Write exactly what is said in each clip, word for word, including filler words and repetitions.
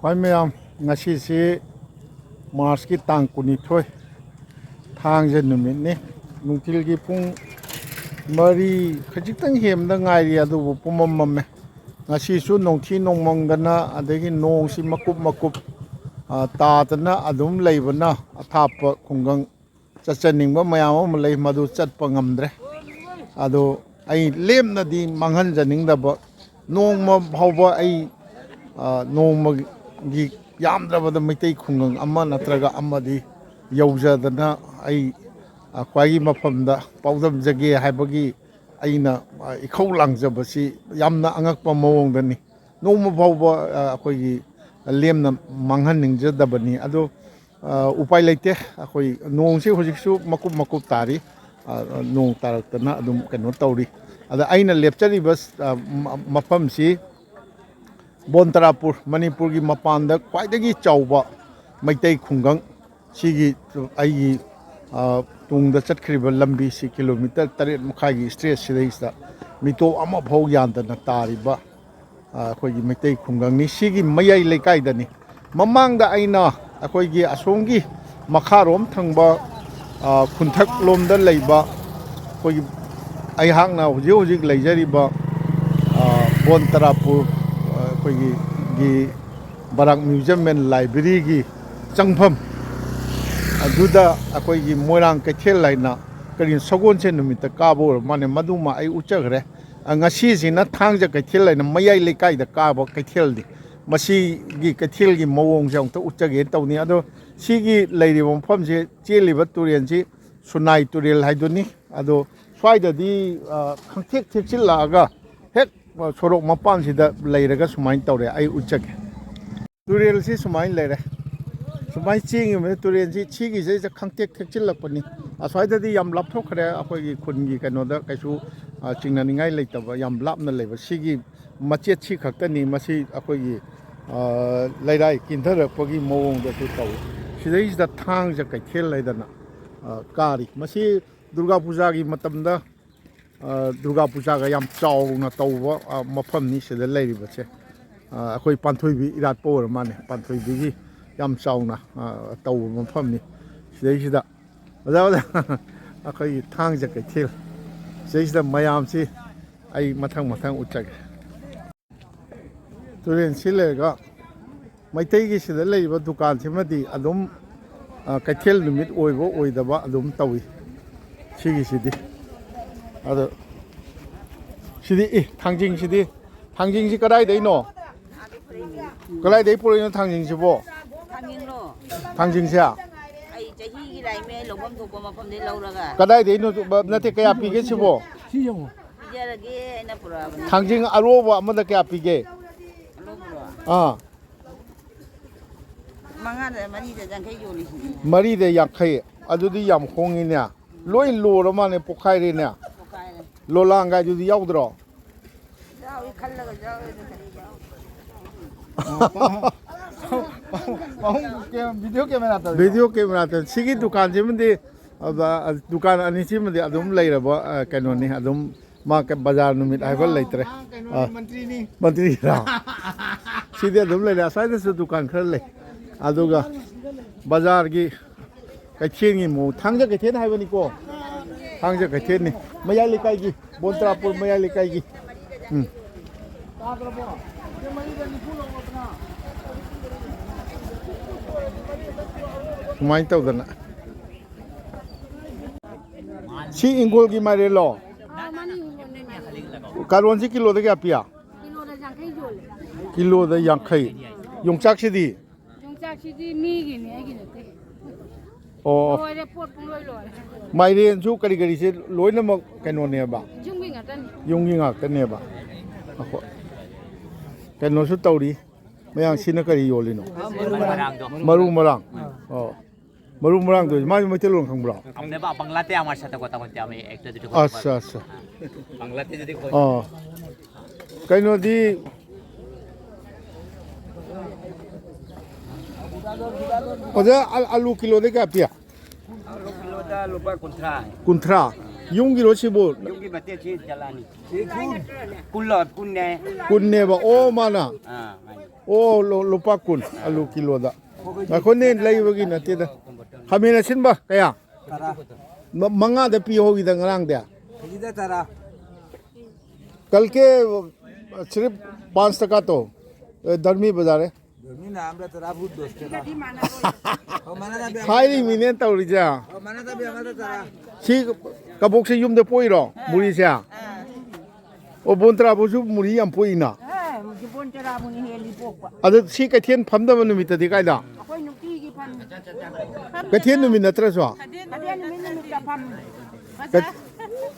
ꯍꯣꯏ ꯃꯌꯥꯝ, ꯉꯁꯤꯁꯤ ꯃꯥꯔꯁꯀꯤ ꯇꯥꯡ ꯀꯨꯟꯅꯤꯊꯣꯏ, ꯊꯥꯡꯖ ꯅꯨꯃꯤꯠꯅꯤ꯫ ꯅꯨꯡꯊꯤꯜꯒꯤ ꯄꯨꯡ ꯃꯔꯤ ꯈꯖꯤꯛꯇꯪ ꯍꯦꯟꯕꯗ ꯉꯥꯏꯔꯤ, ꯑꯗꯨꯕꯨ ꯄꯨꯝꯃꯝ ꯃꯝꯃꯦ꯫ ꯉꯁꯤꯁꯨ ꯅꯣꯡꯊꯤ ꯅꯣꯡꯃꯪꯗꯅ, ꯑꯗꯒꯤ ꯅꯣꯡꯁꯤ ꯃꯀꯨꯞ ꯃꯀꯨꯞ, ꯑ, ꯇꯥꯗꯅ ꯑꯗꯨꯝ ꯂꯩꯕꯅ, ꯑꯊꯥꯞꯄ ꯈꯨꯡꯒꯪ ꯆꯠꯆꯅꯤꯡꯕ ꯃꯌꯥꯝ ꯑꯃ ꯂꯩ, ꯃꯗꯨ ꯆꯠꯄ ꯉꯝꯗ꯭ꯔꯦ꯫ ꯑꯗꯣ ꯑꯩ ꯂꯦꯝꯅꯗꯤ ꯃꯥꯡꯍꯟꯖꯅꯤꯡꯗꯕ, ꯅꯣꯡꯃ ꯐꯥꯎꯕ ꯑꯩ, ꯑ, ꯅꯣꯡꯃꯒꯤ ꯌꯥꯝꯗ꯭ꯔꯕꯗ ꯃꯩꯇꯩ ꯈꯨꯡꯒꯪ ꯑꯃ ꯅꯠꯇ꯭ꯔꯒ ꯑꯃꯗꯤ ꯌꯧꯖꯗꯅ ꯑꯩ, ꯑ, ꯈ꯭ꯋꯥꯏꯒꯤ ꯃꯐꯝꯗ ꯄꯥꯎꯗꯝꯖꯒꯦ ꯍꯥꯏꯕꯒꯤ ꯑꯩꯅ, ꯑ, ꯏꯈꯧ ꯂꯥꯡꯖꯕꯁꯤ ꯌꯥꯝꯅ ꯑꯉꯛꯄ ꯃꯑꯣꯡꯗꯅꯤ꯫ ꯅꯣꯡꯃ ꯐꯥꯎꯕ, ꯑ, ꯑꯩꯈꯣꯏꯒꯤ ꯂꯦꯝꯅ ꯃꯥꯡꯍꯟꯅꯤꯡꯖꯗꯕꯅꯤ꯫ ꯑꯗꯣ, ꯑ, ꯎꯄꯥꯏ ꯂꯩꯇꯦ꯫ ꯑꯩꯈꯣꯏ ꯅꯣꯡꯁꯤ ꯍꯧꯖꯤꯛꯁꯨ ꯃꯀꯨꯞ ꯃꯀꯨꯞ ꯇꯥꯔꯤ꯫ ꯑ, ꯅꯣꯡ ꯇꯥꯔꯛꯇꯅ ꯑꯗꯨꯝ ꯀꯩꯅꯣ ꯇꯧꯔꯤ꯫ ꯑꯗ ꯑꯩꯅ ꯂꯦꯞꯆꯔꯤꯕ, ꯑ, ꯃ-, ꯃꯐꯝꯁꯤ ꯕꯣꯟ ꯇꯔꯥꯄꯨꯔ, ꯃꯅꯤꯄꯨꯔꯒꯤ ꯃꯄꯥꯟꯗ ꯈ꯭ꯋꯥꯏꯗꯒꯤ ꯆꯥꯎꯕ ꯃꯩꯇꯩ ꯈꯨꯡꯒꯪ꯫ ꯁꯤꯒꯤ ꯑꯩꯒꯤ, ꯑ, ꯇꯨꯡꯗ ꯆꯠꯈ꯭ꯔꯤꯕ ꯂꯝꯕꯤꯁꯤ ꯀꯤꯂꯣꯃꯤꯇꯔ ꯇꯔꯦꯠ ꯃꯈꯥꯏꯒꯤ stretch ꯁꯤꯗꯩꯁꯤꯗ ꯃꯤꯇꯣꯞ ꯑꯃꯐꯥꯎ ꯌꯥꯟꯗꯅ ꯇꯥꯔꯤꯕ, ꯑ, ꯑꯩꯈꯣꯏꯒꯤ ꯃꯩꯇꯩ ꯈꯨꯡꯒꯪꯅꯤ꯫ ꯁꯤꯒꯤ ꯃꯌꯥꯏ ꯂꯩꯀꯥꯏꯗꯅꯤ꯫ ꯃꯃꯥꯡꯗ ꯑꯩꯅ ꯑꯩꯈꯣꯏꯒꯤ ꯑꯁꯣꯝꯒꯤ ꯃꯈꯥꯔꯣꯝ ꯊꯪꯕ, ꯑ, ꯈꯨꯟꯊꯛ ꯂꯣꯝꯗ ꯂꯩꯕ ꯑꯩꯈꯣꯏꯒꯤ, ꯑꯩꯍꯥꯛꯅ ꯍꯧꯖꯤꯛ ꯍꯧꯖꯤꯛ ꯂꯩꯖꯔꯤꯕ, ꯑ, ꯕꯣꯟ ꯇꯔꯥꯄꯨꯔ, ꯑ, ꯑꯩꯈꯣꯏꯒꯤ ꯒꯤ ꯕꯔꯥꯛ Museum and Library ꯒꯤ ꯆꯪꯐꯝ ꯑꯗꯨꯗ ꯑꯩꯈꯣꯏꯒꯤ ꯃꯣꯏꯔꯥꯡ ꯀꯩꯊꯦꯜ ꯍꯥꯏꯅ, ꯀꯔꯤꯅꯣ, ꯁꯒꯣꯜꯁꯦꯟ ꯅꯨꯃꯤꯠꯇ ꯀꯥꯕ ꯑꯣꯏꯔ ꯃꯥꯜꯂꯦ, ꯃꯗꯨꯃ ꯑꯩ ꯎꯠꯆꯈ꯭ꯔꯦ꯫ ꯑ, ꯉꯁꯤꯁꯤꯅ ꯊꯥꯡꯖ ꯀꯩꯊꯦꯜ ꯍꯥꯏꯅ ꯃꯌꯥꯏ ꯂꯩꯀꯥꯏꯗ ꯀꯥꯕ ꯀꯩꯊꯦꯜꯅꯤ꯫ ꯃꯁꯤꯒꯤ ꯀꯩꯊꯦꯜꯒꯤ ꯃꯑꯣꯡꯁꯦ ꯑꯃꯨꯛꯇ ꯎꯠꯆꯒꯦꯅ ꯇꯧꯅꯤ꯫ ꯑꯗꯣ ꯁꯤꯒꯤ ꯂꯩꯔꯤꯕ ꯃꯐꯝꯁꯦ, ꯆꯦꯜꯂꯤꯕ ꯇꯨꯔꯦꯜꯁꯤ ꯁꯨꯅꯥꯏ ꯇꯨꯔꯦꯜ ꯍꯥꯏꯗꯨꯅꯤ꯫ ꯑꯗꯣ ꯁ꯭ꯋꯥꯏꯗꯗꯤ, ꯑ, ꯈꯪꯊꯦꯛ ꯊꯦꯛꯆꯤꯜꯂꯛꯑꯒ ꯍꯦꯛ, ꯑ, ꯁꯣꯔꯣꯛ ꯃꯄꯥꯟꯁꯤꯗ ꯂꯩꯔꯒ ꯁꯨꯃꯥꯏꯅ ꯇꯧꯔꯦ꯫ ꯑꯩ ꯎꯠꯆꯒꯦ꯫ ꯇꯨꯔꯦꯜꯁꯤ ꯁꯨꯃꯥꯏꯅ ꯂꯩꯔꯦ꯫ ꯁꯨꯃꯥꯏꯅ ꯆꯦꯟꯈꯤꯕꯅꯤ ꯇꯨꯔꯦꯜꯁꯤ꯫ ꯁꯤꯒꯤꯁꯤꯗꯩꯗ ꯈꯪꯇꯦꯛ ꯊꯦꯛꯆꯤꯜꯂꯛꯄꯅꯤ꯫ ꯑꯁ꯭ꯋꯥꯏꯗꯗꯤ ꯌꯥꯝ ꯂꯥꯞꯊꯣꯛꯈ꯭ꯔꯦ, ꯑꯩꯈꯣꯏꯒꯤ ꯈꯨꯟꯒꯤ ꯀꯩꯅꯣꯗ ꯀꯩꯁꯨ, ꯑ, ꯆꯤꯡꯅꯅꯤꯡꯉꯥꯏ ꯂꯩꯇꯕ, ꯌꯥꯝ ꯂꯥꯞꯅ ꯂꯩꯕ꯫ ꯁꯤꯒꯤ ꯃꯆꯦꯠꯁꯤ ꯈꯛꯇꯅꯤ꯫ ꯃꯁꯤ ꯑꯩꯈꯣꯏꯒꯤ, ꯑ, ꯂꯩꯔꯥꯏ ꯀꯤꯟꯊꯔꯛꯄꯒꯤ ꯃꯑꯣꯡꯗꯁꯨ ꯇꯧꯏ꯫ ꯁꯤꯗꯩꯁꯤꯗ ꯊꯥꯡꯖ ꯀꯩꯊꯦꯜ ꯍꯥꯏꯗꯅ, ꯑ, ꯀꯥꯔꯤ꯫ ꯃꯁꯤ ꯗꯨꯔꯒꯥ ꯄꯨꯖꯥꯒꯤ ꯃꯇꯝꯗ, ꯑ, ꯗꯨꯔꯒꯥ ꯄꯨꯖꯥꯒ ꯌꯥꯝ ꯆꯥꯎꯅ ꯇꯧꯕ, ꯑ, ꯃꯐꯝꯅꯤ ꯁꯤꯗ ꯂꯩꯔꯤꯕꯁꯦ꯫ ꯑ, ꯑꯩꯈꯣꯏ ꯄꯥꯟꯊꯣꯏꯕꯤ ꯏꯔꯥꯠꯄ ꯑꯣꯏꯔ ꯃꯥꯜꯂꯦ꯫ ꯄꯥꯟꯊꯣꯏꯕꯤꯒꯤ ꯌꯥꯝ ꯆꯥꯎꯅ, ꯑ, ꯇꯧꯕ ꯃꯐꯝꯅꯤ꯫ ꯁꯤꯗꯩꯁꯤꯗ ꯑꯣꯖꯥ, ꯑꯣꯖꯥ, ꯑꯩꯈꯣꯏꯒꯤ ꯊꯥꯡꯖ ꯀꯩꯊꯦꯜ ꯁꯤꯗꯩꯁꯤꯗ ꯃꯌꯥꯝꯁꯤ ꯑꯩ ꯃꯊꯪ ꯃꯊꯪ ꯎꯠꯆꯒꯦ꯫ ꯇꯨꯔꯦꯟ ꯁꯤ ꯂꯩꯔꯒ ꯃꯩꯇꯩꯒꯤ ꯁꯤꯗ ꯂꯩꯔꯤꯕ ꯗꯨꯀꯥꯟꯁꯤꯃꯗꯤ ꯑꯗꯨꯝ, ꯑ, ꯀꯩꯊꯦꯜ ꯅꯨꯃꯤꯠ ꯑꯣꯏꯕ ꯑꯣꯏꯗꯕ ꯑꯗꯨꯝ ꯇꯧꯏ꯫ ꯁꯤꯒꯤꯁꯤꯗꯤ꯫ ꯑꯗꯣ ꯁꯤꯗꯤ, ꯏ, ꯊꯥꯡꯖꯤꯡꯁꯤꯗꯤ, ꯊꯥꯡꯖꯤꯡꯁꯤ ꯀꯗꯥꯏꯗꯩꯅꯣ? ꯀꯗꯥꯏꯗꯩ ꯄꯨꯔꯛꯏꯅꯣ ꯊꯥꯡꯖꯤꯡꯁꯤꯕꯣ? ꯊꯥꯡꯖꯤꯡꯂꯣ? ꯊꯥꯡꯖꯤꯡꯁꯦ? ꯑꯩ ꯆꯍꯤꯒꯤ ꯂꯥꯛꯏꯃꯦ, ꯑꯩ ꯂꯧꯐꯝ ꯊꯣꯛꯄ ꯃꯐꯝꯗꯩ ꯂꯧꯔꯒ꯫ ꯀꯗꯥꯏꯗꯩꯅꯣ? ꯅꯠꯇꯦ, ꯀꯌꯥ ꯄꯤꯒꯦ ꯁꯤꯕꯣ? ꯁꯤ ꯌꯦꯡꯉꯣ꯫ ꯄꯤꯖꯔꯒꯦ, ꯑꯩꯅ ꯄꯨꯔꯛꯑꯕꯅꯤ꯫ ꯊꯥꯡꯖꯤꯡ ꯑꯔꯣꯕ ꯑꯃꯗ ꯀꯌꯥ ꯄꯤꯒꯦ? ꯑꯔꯣꯕꯔꯣ? ꯑꯥ꯫ ꯃꯉꯥꯗ, ꯃꯔꯤꯗ ꯌꯥꯡꯈꯩ ꯌꯣꯜꯂꯤꯁꯤꯗꯤ꯫ ꯃꯔꯤꯗ ꯌꯥꯡꯈꯩ꯫ ꯑꯗꯨꯗꯤ ꯌꯥꯝ ꯍꯣꯡꯉꯤꯅꯦ꯫ ꯂꯣꯏ ꯂꯣꯔ ꯃꯥꯜꯂꯦ, ꯄꯣꯛꯈꯥꯏꯔꯦꯅꯦ꯫ ꯄꯣꯛꯈꯥꯏꯔꯦ꯫ ꯂꯣꯂꯥꯡꯒꯥꯏꯗꯨꯗꯤ ꯌꯥꯎꯗ꯭ꯔꯣ? ꯌꯥꯎꯏ, ꯈꯜꯂꯒ ꯌꯥꯎꯏ, ꯑꯗꯨ ꯀꯔꯤ ꯌꯥꯎꯏ? ꯄꯥꯕꯨꯡ, ꯄꯥꯕꯨꯡ, ꯄꯥꯕꯨꯡ ꯀꯦ-, ꯚꯤꯗꯤꯑꯣ ꯀꯦꯃꯦꯔꯥ ꯇꯧꯔꯤꯔꯣ? ꯚꯤꯗꯤꯑꯣ ꯀꯦꯃꯦꯔꯥ ꯇꯧ-, ꯁꯤꯒꯤ ꯗꯨꯀꯥꯟꯁꯤꯃꯗꯤ, ꯑ, ꯗꯨꯀꯥꯟ ꯑꯅꯤꯁꯤꯃꯗꯤ ꯑꯗꯨꯝ ꯂꯩꯔꯕ, ꯑ, ꯀꯩꯅꯣꯅꯤ꯫ ꯑꯗꯨꯝ ꯃꯥ ꯀ-, ꯕꯖꯥꯔ ꯅꯨꯃꯤꯠ ꯍꯥꯏꯕ ꯂꯩꯇ꯭ꯔꯦ꯫ ꯑꯥ, ꯀꯩꯅꯣꯅꯤ, ꯑꯥ꯫ ꯃꯟꯇ꯭ꯔꯤꯅꯤ꯫ ꯃꯟꯇ꯭ꯔꯤꯔꯥ? ꯁꯤꯗꯤ ꯑꯗꯨꯝ ꯂꯩꯔꯦ꯫ ꯑꯁ꯭ꯋꯥꯏꯗꯁꯨ ꯗꯨꯀꯥꯟ ꯈꯔ ꯂꯩ꯫ ꯑꯗꯨꯒ ꯕꯖꯥꯔꯒꯤ ꯀꯩꯊꯦꯜꯒꯤ ꯃꯑꯣꯡ, ꯊꯥꯡꯖ ꯀꯩꯊꯦꯜ ꯍꯥꯏꯕꯅꯤꯀꯣ꯫ ꯊꯥꯡꯖ ꯀꯩꯊꯦꯜꯅꯤ꯫ ꯃꯌꯥꯏ ꯂꯩꯀꯥꯏꯒꯤ, ꯕꯣꯟꯇ꯭ꯔꯥꯄꯨꯔ ꯃꯌꯥꯏ ꯂꯩꯀꯥꯏꯒꯤ꯫ ꯎꯝ꯫ ꯁꯨꯃꯥꯏꯅ ꯇꯧꯗꯅ꯫ ꯁꯤ ꯏꯪꯈꯣꯜꯒꯤ ꯃꯥꯏꯔꯦꯜꯂꯣ? ꯑꯥ, ꯃꯥꯅꯤ, ꯍꯤꯡꯒꯣꯜꯒꯤ ꯃꯥꯏꯔꯦꯜ꯫ ꯀꯥꯔꯣꯟꯁꯤ ꯀꯤꯂꯣꯗ ꯀꯌꯥ ꯄꯤꯌꯥ? ꯀꯤꯂꯣꯗ ꯌꯥꯡꯈꯩ ꯌꯣꯜꯂꯦ꯫ ꯀꯤꯂꯣꯗ ꯌꯥꯡꯈꯩ꯫ ꯌꯣꯡꯆꯥꯛꯁꯤꯗꯤ? ꯌꯣꯡꯆꯥꯛꯁꯤꯗꯤ ꯃꯤꯒꯤꯅꯤ, ꯑꯩꯒꯤ ꯅꯠꯇꯦ꯫ ꯑꯣ꯫ ꯂꯣꯏꯔꯦ, ꯄꯣꯠ ꯄꯨꯡꯂꯣꯏ ꯂꯣꯏꯔꯦ꯫ ꯃꯥꯏꯔꯦꯟꯁꯨ ꯀꯔꯤ ꯀꯔꯤꯁꯦ ꯂꯣꯏꯅꯃꯛ ꯀꯩꯅꯣꯅꯦꯕ? ꯌꯨꯝꯒꯤ ꯉꯥꯛꯇꯅꯤ꯫ ꯌꯨꯝꯒꯤ ꯉꯥꯛꯇꯅꯦꯕ꯫ ꯑꯩꯈꯣꯏ ꯀꯩꯅꯣꯁꯨ ꯇꯧꯔꯤ꯫ ꯃꯌꯥꯡꯁꯤꯅ ꯀꯔꯤ ꯌꯣꯜꯂꯤꯅꯣ? ꯃꯔꯨ ꯃꯔꯥꯡꯗꯣ꯫ ꯃꯔꯨ ꯃꯔꯥꯡ꯫ ꯑꯣ꯫ ꯃꯔꯨ ꯃꯔꯥꯡꯗꯣ ꯃꯥꯁꯨ ꯃꯩꯇꯩꯂꯣꯟ ꯈꯪꯕ꯭ꯔꯣ? ꯑꯁ, ꯑꯁ꯫ ꯑꯥ꯫ ꯀꯩꯅꯣꯗꯤ, ꯑꯣꯖꯥ, ꯑ-, ꯑꯂꯨ ꯀꯤꯂꯣꯗ ꯀꯌꯥ ꯄꯤ? ꯑꯂꯨ ꯀꯤꯂꯣꯗ ꯂꯨꯄꯥ ꯀꯨꯟꯊ꯭ꯔꯥ꯫ ꯀꯨꯟꯊ꯭ꯔꯥ? ꯌꯨꯝꯒꯤꯔꯣ ꯁꯤꯕꯨ? ꯌꯨꯝꯒꯤ ꯃꯇꯦꯛꯁꯤ ꯆꯠꯂꯛꯑꯅꯤ꯫ ꯀꯨꯜꯂꯣ, ꯀꯨꯟꯅꯦ꯫ ꯀꯨꯟꯅꯦꯕ꯫ ꯑꯣ, ꯃꯥꯅ? ꯑꯥ, ꯃꯥꯅꯤ꯫ ꯑꯣ, ꯂꯨ-, ꯂꯨꯄꯥ ꯀꯨꯟ ꯑꯂꯨ ꯀꯤꯂꯣꯗ꯫ ꯉꯥꯏꯈꯣꯅꯦ, ꯂꯩꯕꯒꯤ ꯅꯠꯇꯦꯗ꯫ ꯈꯥꯃꯦꯟ ꯑꯁꯤꯟꯕ ꯀꯌꯥ? ꯇꯔꯥ꯫ ꯃ-, ꯃꯉꯥꯗ ꯄꯤꯍꯧꯋꯤꯗ ꯉꯔꯥꯡꯗꯤ꯫ ꯀꯦꯖꯤꯗ ꯇꯔꯥ꯫ कल के सिर्फ पाँच टका तो धर्मी बाजार है। ꯃꯤꯅ ꯑꯃꯗ ꯇꯔꯥ ꯐꯨꯠ ꯗꯣꯁ ꯇꯔꯥ꯫ ꯑꯣ, ꯃꯅꯥꯗꯥꯕꯤ ꯑꯃꯗ ꯍꯥꯏꯔꯤꯃꯤꯅꯦ ꯇꯧꯔꯤꯁꯦ꯫ ꯑꯣ, ꯃꯅꯥꯗꯥꯕꯤ ꯑꯃꯗ ꯇꯔꯥ꯫ ꯁꯤ ꯀꯕꯣꯛꯁꯦ ꯌꯨꯝꯗ ꯄꯣꯛꯏꯔꯣ? ꯃꯨꯔꯤꯁꯦ? ꯑꯣ, ꯕꯣꯟ ꯇꯔꯥꯕꯨꯁꯨ ꯃꯨꯔꯤ ꯌꯥꯝ ꯄꯣꯛꯏꯅ꯫ ꯑꯦ, ꯕꯣꯟ ꯇꯔꯥꯕꯨꯅ ꯍꯦꯜꯂꯤ ꯄꯣꯛꯄ꯫ ꯑꯗ ꯁꯤ ꯀꯩꯊꯦꯜ ꯐꯝꯗꯕ ꯅꯨꯃꯤꯠꯇꯗꯤ ꯀꯥꯏꯗ? ꯑꯩꯈꯣꯏ ꯅꯨꯡꯇꯤꯒꯤ ꯐꯝꯃꯤ꯫ ꯀꯩꯊꯦꯜ ꯅꯨꯃꯤꯠ ꯅꯠꯇ꯭ꯔꯁꯨ? ꯀꯩꯊꯦꯜ ꯅꯨꯃꯤꯠ ꯅꯨꯃꯤꯠꯇ ꯐꯝꯃꯤ꯫ ꯀꯩ-,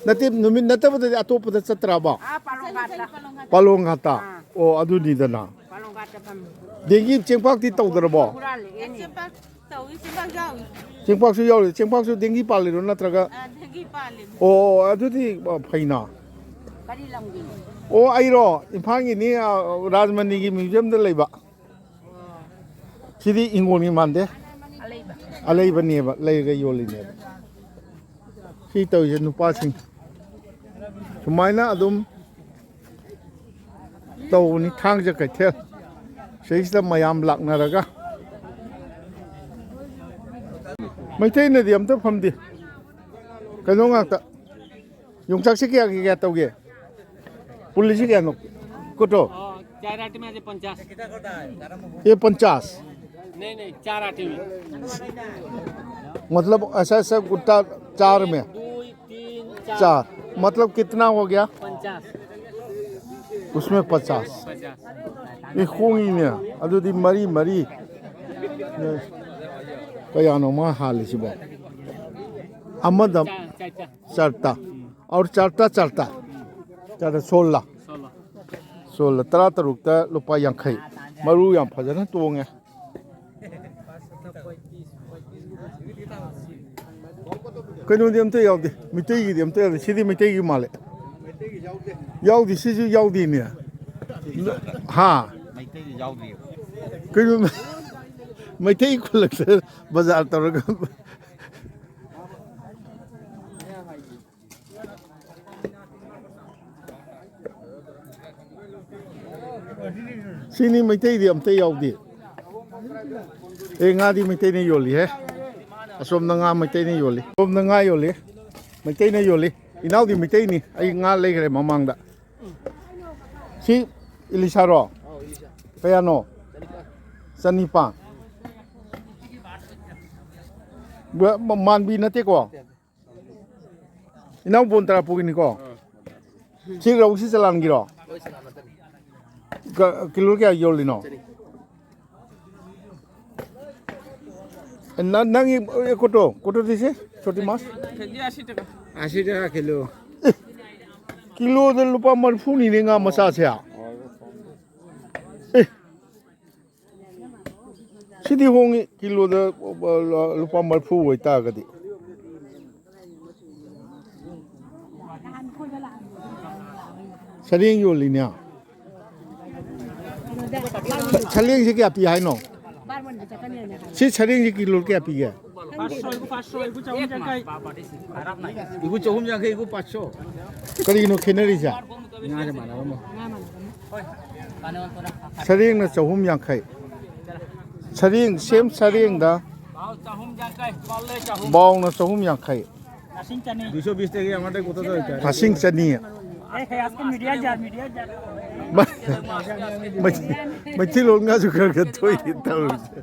ꯅꯠꯇꯦ, ꯅꯨꯃꯤꯠ ꯅꯠꯇꯕꯗꯗꯤ ꯑꯇꯣꯞꯄꯗ ꯆꯠꯇ꯭ꯔꯕꯣ? ꯑꯥ, ꯄꯥꯂꯣꯡ ꯘꯥꯠꯇ꯫ ꯄꯥꯂꯣꯡ ꯘꯥꯠꯇ? ꯑꯥ꯫ ꯑꯣ, ꯑꯗꯨꯅꯤꯗꯅ꯫ ꯄꯥꯂꯣꯡ ꯘꯥꯠꯇ ꯐꯝꯃꯤ꯫ ꯗꯦꯡꯒꯤ ꯆꯦꯡꯄꯥꯛꯇꯤ ꯇꯧꯗ꯭ꯔꯕꯣ? ꯍꯨꯔꯥꯜꯂꯦ, ꯑꯦꯅꯦ꯫ ꯆꯦꯡꯄꯥꯛ ꯇꯧꯏ, ꯆꯦꯡꯄꯥꯛ ꯌꯥꯎꯏ꯫ ꯆꯦꯡꯄꯥꯛꯁꯨ ꯌꯥꯎꯔꯤ꯫ ꯆꯦꯡꯄꯥꯛꯁꯨ ꯗꯦꯡꯒꯤ ꯄꯥꯜꯂꯤꯔꯣ ꯅꯠꯇ꯭ꯔꯒ? ꯑꯥ, ꯗꯦꯡꯒꯤ ꯄꯥꯜꯂꯤꯅꯤ꯫ ꯑꯣ, ꯑꯗꯨꯗꯤ, ꯑ, ꯐꯩꯅ꯫ ꯀꯔꯤ ꯂꯝꯒꯤꯅꯣ? ꯑꯣ, ꯑꯩꯔꯣ? ꯏꯝꯐꯥꯜꯒꯤꯅꯤ, ꯑ, ꯔꯥꯖꯃꯅꯤꯒꯤ ꯃ꯭ꯌꯨꯖꯤꯌꯝꯗ ꯂꯩꯕ꯫ ꯁꯤꯗꯤ ꯏꯪꯒꯣꯟꯒꯤ ꯃꯥꯟꯗꯦ꯫ ꯑꯂꯩꯕ꯫ ꯑꯂꯩꯕꯅꯦꯕ, ꯂꯩꯔꯒ ꯌꯣꯜꯂꯤꯅꯦꯕ꯫ ꯁꯤ ꯇꯧꯔꯤꯁꯦ ꯅꯨꯄꯥꯁꯤꯡ꯫ ꯁꯨꯃꯥꯏꯅ ꯑꯗꯨꯝ ꯇꯧꯕꯅꯤ ꯊꯥꯡꯖ ꯀꯩꯊꯦꯜ꯫ ꯁꯤꯗꯩꯁꯤꯗ ꯃꯌꯥꯝ ꯂꯥꯛꯅꯔꯒ꯫ ꯃꯩꯇꯩꯅꯗꯤ ꯑꯝꯇ ꯐꯝꯗꯦ꯫ ꯀꯩꯅꯣ ꯉꯥꯛꯇ꯫ ꯌꯣꯡꯆꯥꯛꯁꯤ ꯀꯌꯥꯒꯤ ꯀꯌꯥ ꯇꯧꯒꯦ? ꯄꯨꯜꯂꯤꯁꯤ ꯀꯌꯥꯅꯣ? ꯀꯣꯇꯣ? ꯑꯣ, ꯆꯥꯔ ꯑꯥꯇꯤ ꯃꯦ ꯄꯟꯆꯥꯁ꯫ ये पचास। नहीं, नहीं, चार आटे में। मतलब ऐसा, ऐसा गुट्टा चार में? दुई, तीन, चार। चार। मतलब कितना हो गया? पचास। उसमें पचास। पचास। ये ꯈꯣꯡꯉꯤꯅꯦ꯫ ꯑꯗꯨꯗꯤ ꯃꯔꯤ, ꯃꯔꯤ꯫ ꯀꯌꯥꯅꯣ ꯃꯥ ꯍꯥꯜꯂꯤꯁꯤꯕꯣ? ꯑꯃꯗ चार, चार, चार। चारटा। और चारटा, चारटा। चारटा, सोलह। सोलह। सोलह, ꯇꯔꯥ ꯇꯔꯨꯛꯇ ꯂꯨꯄꯥ ꯌꯥꯡꯈꯩ꯫ ꯃꯔꯨ ꯌꯥꯝ ꯐꯖꯅ ꯇꯣꯡꯉꯦ꯫ ꯀꯩꯅꯣꯗꯤ ꯑꯝꯇ ꯌꯥꯎꯗꯦ, ꯃꯤꯇꯩꯒꯤꯗꯤ ꯑꯝꯇ ꯌꯥꯎꯗꯦ꯫ ꯁꯤꯗꯤ ꯃꯤꯇꯩꯒꯤ ꯃꯥꯜꯂꯦ꯫ ꯌꯥꯎꯗꯦ, ꯁꯤꯁꯨ ꯌꯥꯎꯗꯦꯅꯦ꯫ ꯍꯥ? ꯃꯩꯇꯩꯒꯤ ꯌꯥꯎꯗꯦ꯫ ꯀꯩꯅꯣ, ꯃꯩꯇꯩ ꯈꯨꯜꯂꯛꯇ ꯕꯖꯥꯔ ꯇꯧꯔꯒ꯫ ꯁꯤꯅꯤ ꯃꯩꯇꯩꯗꯤ ꯑꯝꯇ ꯌꯥꯎꯗꯦ꯫ ꯑꯦ, ꯉꯥꯗꯤ ꯃꯩꯇꯩꯅ ꯌꯣꯜꯂꯤꯍꯦ꯫ ꯑꯁꯣꯝꯗ ꯉꯥ ꯃꯩꯇꯩꯅ ꯌꯣꯜꯂꯤ꯫ ꯑꯁꯣꯝꯗ ꯉꯥ ꯌꯣꯜꯂꯤ꯫ ꯃꯩꯇꯩꯅ ꯌꯣꯜꯂꯤ꯫ ꯏꯅꯥꯎꯗꯤ ꯃꯩꯇꯩꯅꯤ꯫ ꯑꯩ ꯉꯥ ꯂꯩꯈ꯭ꯔꯦ ꯃꯃꯥꯡꯗ꯫ ꯁꯤ ꯏꯂꯤꯁꯥꯔꯣ? ꯀꯌꯥꯅꯣ? ꯆꯅꯤꯄꯥꯟ꯫ ꯕ-, ꯃ-, ꯃꯥꯟꯕꯤ ꯅꯠꯇꯦꯀꯣ? ꯏꯅꯥꯎ ꯕꯣꯟ ꯇꯔꯥ ꯄꯨꯒꯤꯅꯤꯀꯣ? ꯁꯤ ꯔꯧꯁꯤ ꯆꯂꯥꯟꯒꯤꯔꯣ? ꯀ-, ꯀꯤꯂꯣ ꯀꯌꯥ ꯌꯣꯜꯂꯤꯅꯣ? ꯅ-, ꯅꯪꯒꯤ, ꯑꯦ, ꯀꯣꯇꯣ, ꯀꯣꯇꯣ ꯗꯤꯁꯦ? ꯁꯣꯇꯤ ꯃꯥꯁ? ꯀꯦꯖꯤ ꯑꯁꯤ ꯇꯀꯥ꯫ ꯑꯁꯤ ꯇꯀꯥ ꯀꯤꯂꯣ꯫ ꯑꯦ, ꯀꯤꯂꯣꯗ ꯂꯨꯄꯥ ꯃꯔꯤꯐꯨꯅꯤꯅꯦ ꯉꯥ ꯃꯆꯥꯁꯦ꯫ ꯑꯦ, ꯁꯤꯗꯤ ꯍꯣꯡꯉꯤ, ꯀꯤꯂꯣꯗ, ꯑ, ꯂꯨꯄꯥ ꯃꯔꯤꯐꯨ ꯑꯣꯏꯇꯥꯔꯒꯗꯤ꯫ ꯁꯔꯦꯡ ꯌꯣꯜꯂꯤꯅꯦ꯫ ꯁꯔꯦꯡꯁꯤ ꯀꯌꯥ ꯄꯤ ꯍꯥꯏꯅꯣ? ꯁꯤ ꯁꯔꯦꯡꯁꯤ ꯀꯤꯂꯣ ꯀꯌꯥ ꯄꯤꯒꯦ? ꯏꯒꯨ ꯆꯍꯨꯝ ꯌꯥꯡꯈꯩ, ꯏꯒꯨ ꯄꯥꯁꯣ꯫ ꯀꯔꯤꯒꯤꯅꯣ ꯈꯦꯠꯅꯔꯤꯁꯦ? ꯉꯥꯁꯦ ꯃꯥꯟꯅꯔꯝꯃꯣꯏ꯫ ꯁꯔꯦꯡꯅ ꯆꯍꯨꯝ ꯌꯥꯡꯈꯩ꯫ ꯁꯔꯦꯡ, ꯁꯦꯝ ꯁꯔꯦꯡꯗ꯫ ꯕꯥꯎꯅ ꯆꯍꯨꯝ ꯌꯥꯡꯈꯩ꯫ ꯃꯁꯤꯡ ꯆꯅꯤ꯫ ꯃꯁꯤꯡ ꯆꯅꯤ꯫ ꯃ-, ꯃꯩ-, ꯃꯩꯇꯩꯂꯣꯟ ꯉꯥꯁꯨ ꯈꯔ ꯈꯔ ꯊꯣꯛꯏ ꯇꯧꯔꯤꯁꯦ꯫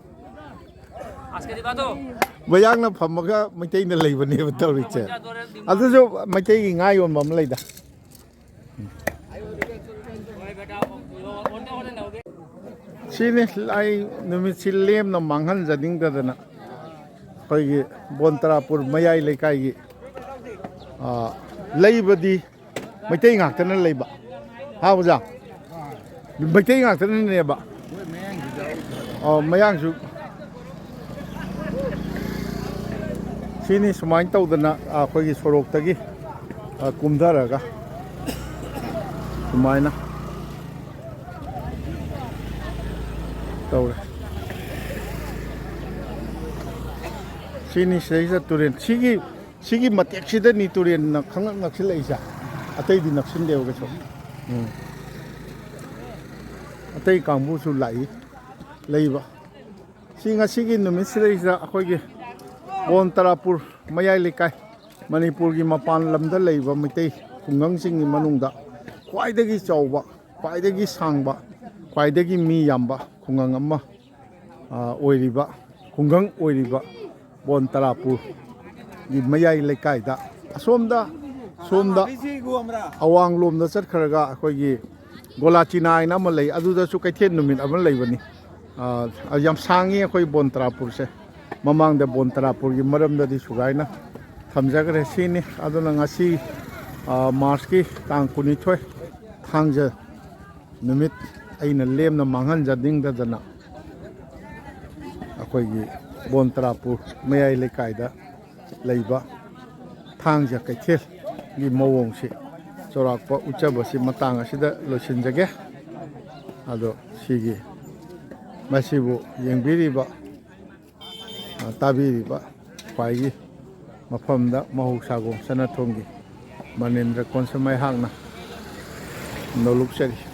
ꯃꯌꯥꯡꯅ ꯐꯝꯃꯒ ꯃꯩꯇꯩꯅ ꯂꯩꯕꯅꯦꯕ ꯇꯧꯔꯤꯁꯦ꯫ ꯑꯗꯨꯁꯨ ꯃꯩꯇꯩꯒꯤ ꯉꯥ ꯌꯣꯟꯕ ꯑꯃ ꯂꯩꯗ꯫ ꯁꯤꯅꯤ ꯑꯩ ꯅꯨꯃꯤꯠꯁꯤ ꯂꯦꯝꯅ ꯃꯥꯡꯍꯟꯖꯅꯤꯡꯗꯗꯅ ꯑꯩꯈꯣꯏꯒꯤ ꯕꯣꯟ ꯇꯔꯥꯄꯨꯔ ꯃꯌꯥꯏ ꯂꯩꯀꯥꯏꯒꯤ, ꯑ, ꯂꯩꯕꯗꯤ ꯃꯩꯇꯩ ꯉꯥꯛꯇꯅ ꯂꯩꯕ꯫ ꯍꯥ, ꯑꯣꯖꯥ? ꯃꯩꯇꯩ ꯉꯥꯛꯇꯅꯅꯦꯕ꯫ ꯑꯣ, ꯃꯌꯥꯡꯁꯨ꯫ ꯁꯤꯅꯤ ꯁꯨꯃꯥꯏꯅ ꯇꯧꯗꯅ ꯑꯩꯈꯣꯏꯒꯤ ꯁꯣꯔꯣꯛꯇꯒꯤ, ꯑ, ꯀꯨꯝꯊꯔꯒ ꯁꯨꯃꯥꯏꯅ ꯇꯧꯔꯦ꯫ ꯁꯤꯅꯤ ꯁꯤꯗꯩꯁꯤꯗ ꯇꯨꯔꯦꯟ꯫ ꯁꯤꯒꯤ ꯁꯤꯒꯤ ꯃꯇꯦꯛꯁꯤꯗꯅꯤ ꯇꯨꯔꯦꯟꯅ ꯈꯪꯉꯛ ꯅꯛꯁꯤꯜꯂꯛꯏꯁꯦ, ꯑꯇꯩꯗꯤ ꯅꯛꯁꯤꯟꯗꯦꯕ ꯀꯩꯁꯨ꯫ ꯎꯝ꯫ ꯑꯇꯩ ꯀꯥꯡꯕꯨꯁꯨ ꯂꯥꯛꯏ ꯂꯩꯕ꯫ ꯁꯤ ꯉꯁꯤꯒꯤ ꯅꯨꯃꯤꯠꯁꯤꯗꯩꯁꯤꯗ ꯑꯩꯈꯣꯏꯒꯤ ꯕꯣꯟ ꯇꯔꯥꯄꯨꯔ ꯃꯌꯥꯏ ꯂꯩꯀꯥꯏ, ꯃꯅꯤꯄꯨꯔꯒꯤ ꯃꯄꯥꯟ ꯂꯝꯗ ꯂꯩꯕ ꯃꯩꯇꯩ ꯈꯨꯡꯒꯪꯁꯤꯡꯒꯤ ꯃꯅꯨꯡꯗ ꯈ꯭ꯋꯥꯏꯗꯒꯤ ꯆꯥꯎꯕ, ꯈ꯭ꯋꯥꯏꯗꯒꯤ ꯁꯥꯡꯕ, ꯈ꯭ꯋꯥꯏꯗꯒꯤ ꯃꯤ ꯌꯥꯝꯕ ꯈꯨꯡꯒꯪ ꯑꯃ, ꯑ, ꯑꯣꯏꯔꯤꯕ, ꯈꯨꯡꯒꯪ ꯑꯣꯏꯔꯤꯕ ꯕꯣꯟ ꯇꯔꯥꯄꯨꯔꯒꯤ ꯃꯌꯥꯏ ꯂꯩꯀꯥꯏꯗ, ꯑꯁꯣꯝꯗ, ꯁꯣꯝꯗ ꯑꯋꯥꯡꯂꯣꯝꯗ ꯆꯠꯈ꯭ꯔꯒ ꯑꯩꯈꯣꯏꯒꯤ ꯒꯣꯂꯥꯆꯤꯅꯥ ꯍꯥꯏꯅ ꯑꯃ ꯂꯩ, ꯑꯗꯨꯗꯁꯨ ꯀꯩꯊꯦꯜ ꯅꯨꯃꯤꯠ ꯑꯃ ꯂꯩꯕꯅꯤ꯫ ꯑ, ꯌꯥꯝ ꯁꯥꯡꯉꯤ ꯑꯩꯈꯣꯏ ꯕꯣꯟ ꯇꯔꯥꯄꯨꯔꯁꯦ꯫ ꯃꯃꯥꯡꯗ ꯕꯣꯟ ꯇꯔꯥꯄꯨꯔꯒꯤ ꯃꯔꯝꯗꯗꯤ ꯁꯨꯒꯥꯏꯅ ꯊꯝꯖꯈ꯭ꯔꯦ꯫ ꯁꯤꯅꯤ꯫ ꯑꯗꯨꯅ ꯉꯁꯤ, ꯑ, ꯃꯥꯔꯁꯀꯤ ꯇꯥꯡ ꯀꯨꯟꯅꯤꯊꯣꯏ, ꯊꯥꯡꯖ ꯅꯨꯃꯤꯠ, ꯑꯩꯅ ꯂꯦꯝꯅ ꯃꯥꯡꯍꯟꯖꯅꯤꯡꯗꯗꯅ ꯑꯩꯈꯣꯏꯒꯤ ꯕꯣꯟ ꯇꯔꯥꯄꯨꯔ ꯃꯌꯥꯏ ꯂꯩꯀꯥꯏꯗ ꯂꯩꯕ ꯊꯥꯡꯖ ꯀꯩꯊꯦꯜꯒꯤ ꯃꯑꯣꯡꯁꯤ, ꯆꯥꯎꯔꯥꯛꯄ ꯎꯠꯆꯕꯁꯤ ꯃꯇꯥꯡ ꯑꯁꯤꯗ ꯂꯣꯏꯁꯤꯟꯖꯒꯦ꯫ ꯑꯗꯣ ꯁꯤꯒꯤ, ꯃꯁꯤꯕꯨ ꯌꯦꯡꯕꯤꯔꯤꯕ, ꯑ, ꯇꯥꯕꯤꯔꯤꯕ ꯈ꯭ꯋꯥꯏꯒꯤ ꯃꯐꯝꯗ ꯃꯍꯧꯁꯥꯒꯨꯝ ꯁꯅꯥꯊꯣꯡꯒꯤ ꯃꯅꯤꯟꯗ꯭ꯔ ꯀꯣꯟꯁꯨꯝ ꯑꯩꯍꯥꯛꯅ ꯅꯣꯂꯨꯛꯆꯔꯤ꯫